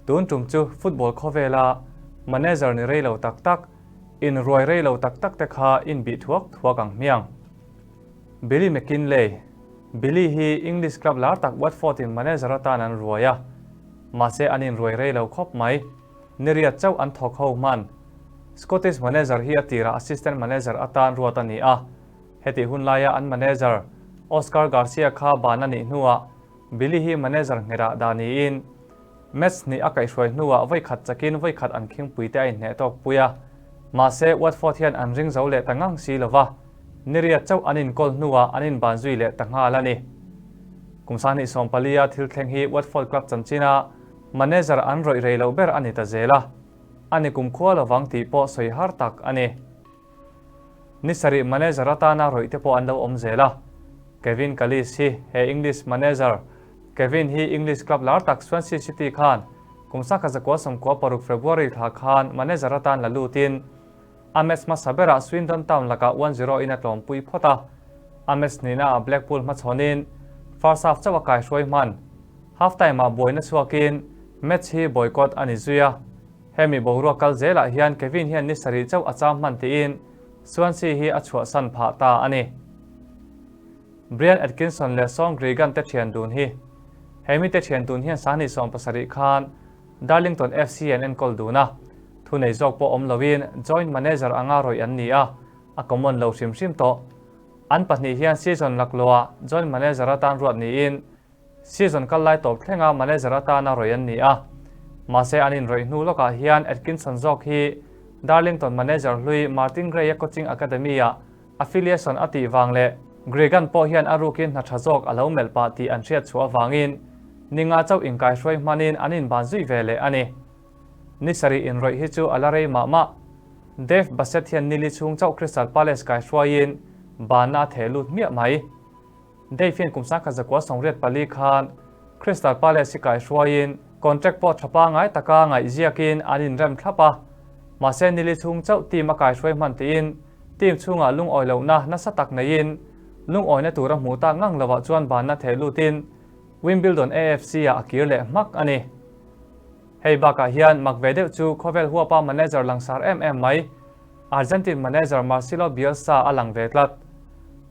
Tun tum chu football khawvela manager ni rei lo tak tak, inruai rei lo tak tak te kha inbih thuak thuak ang hmiang. Billy McKinley, Billy hi English club lar tak Watford in manager atan an ruai a, mahse an inruai rei lo khawp mai. Niriat chauh an thawk ho hman. Scottish manager hi a tirah assistant manager atan ruat a ni a, hetih hun laia an manager Oscar Garcia kha ban a nih hnuah Billy hi manager nghetah dah niin match hnih a kaihhruai hnuah vawi khat chakin vawi khat an khingpui te a inhneh tawk pui a. Mahse, Watford hian an ring zo leh ta ngang si lo va, niriat chauh an inkawl hnuah an inban zui leh ta nghal a ni. Kum sanghnih sawmpalia thil thleng hi Watford club chanchina manager an rawih rei loh ber a ni ta zel a, a ni kumkhua lovang tih pawh sawi har tak a ni. Ni sarih manager atana rawih te pawh an lo awm zel a, Kevin Kallis hi he English manager Kevin hi English club lar tak Swansea City khan kum sangkhat zakua 96 February thla khan manager atan la lutin a match hmasa berah Swindon Town lakah 1-0 in a tlawmpui phawt a, a match hnihnaah Blackpool hmachhawnin first half chauh a kaihruai hman. Half time ah buaina chhuakin match hi boycott a ni zui a. Hemi boruak kal zelah hian Kevin hian ni sarih chauh a cham hman tiin Swansea hi a chhuahsan phah ta a ni. Brian Atkinson leh Sean Gregan te thian dun hi Hemi te thian dun hian sanghnih 70 khan Darlington FC an enkawl dun a, thunei zawk pawh awm loin joint manager anga rawih an ni a, a common lo hrim hrim tawh. An pahnih hian season laklawhah joint manager atan ruat niin Season kal lai tawp thlenga manager atana rawih an ni a, mahse an inrawih hnu lawkah hian Atkinson zawk hi Darlington manager hlui Martin Gray-a coaching academy-ah affiliation a tih vang leh Gregan pawh hian a rukin hna tha zawk a lo melh pah tih an hriat chhuah avangin ninga chauh inkaihruai hmanin an inban zui ve leh a ni. Ni sarih inrawih hi chu a la rei mah mah. Dave Bassett hian nili chhung chauh Crystal Palace kaihruaiin banna a theh lut hmiah mai. Dave hian kum 1984 khan Crystal Palace hi kaihruaiin contract pawh tha pangngai taka ngaihziakin an inrem thlap a. Mahse nili chhung chauh team a kaihruai hman tiin team chhungah lungawi lohna nasa tak neiin lungawina tur a hmuh tak ngang lovah chuan banna theh lutin Wimbledon AFC-ah a kir leh hmak a ni. Hei bakah hian mak ve deuh chu khawvel huapa manager langsar em em mai Argentine manager Marcelo Bielsa a lang ve tlat.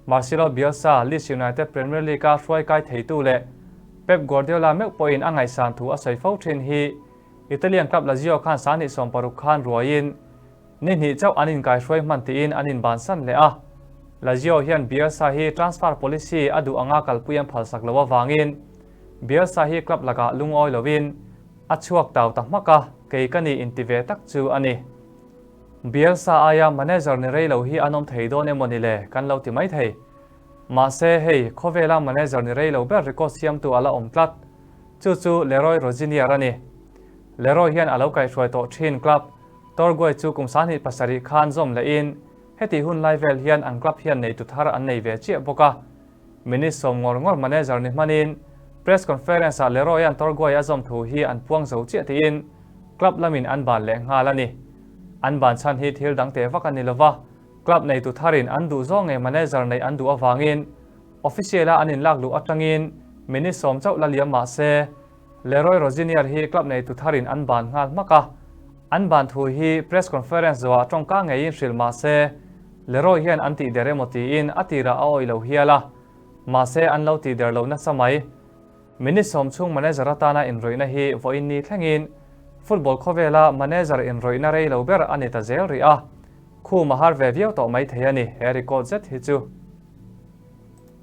Marcelo Bielsa, Leeds United Premier League-a hruai kai theitu leh Pep Guardiola meuh pawhin a ngaihsan thu a sawi fo thin hi Italian club Lazio khan sanghnih 60 khan ruaiin ni hnih chauh an inkaihruai hman tiin an inbansan leh a. Lazio hian Bielsa hi transfer policy a duh anga kalpui an phalsak loh avangin Bielsa hi club lakah lungawi loin a chhuak tau ta hmak a, kei ka ni inti ve tak chu a ni. Bielsa aia manager ni rei lo hi an awm thei dawn emaw ni le kan lo ti mai thei. Mahse hei, khawvela manager ni rei lo ber record siamtu a la awm tlat. Chu chu Leroy Rosenior a ni. Leroy hian a lo kaihhruai tawh thin club Torguay chu kum 27 khan zawm lehin hetih hun lai vel hian an club hian neitu thar an nei ve chiah bawk a. Minute sawm ngawr ngawr manager ni hmanin press conference ah Leroy-a'n Torguay a zawm thu hi an puang zo chiah tiin club lamin an ban leh nghal a ni. An ban chhan hi thil dang teh vak a ni lova, club neitu tharin an duh zawng ngei manager neih an duh avangin official a an inlak luh atangin minute sawm chauh la liam mah se Leroy Rosenior hi club neitu tharin an ban nghal hmak a. An ban thu hi press conference zawhah tawngka ngeiin hrilh mah se Leroy hian an tih der emaw tiin a tirah a awih lo hial a, mahse an lo tih der lo nasa mai. Minute sawm chhung manager atana inrawihna hi vawiin ni thlengin football khawvela manager inrawihna rei lo ber a ni ta zel rih a, khum a har ve viau tawh mai thei a ni he record zet hi chu.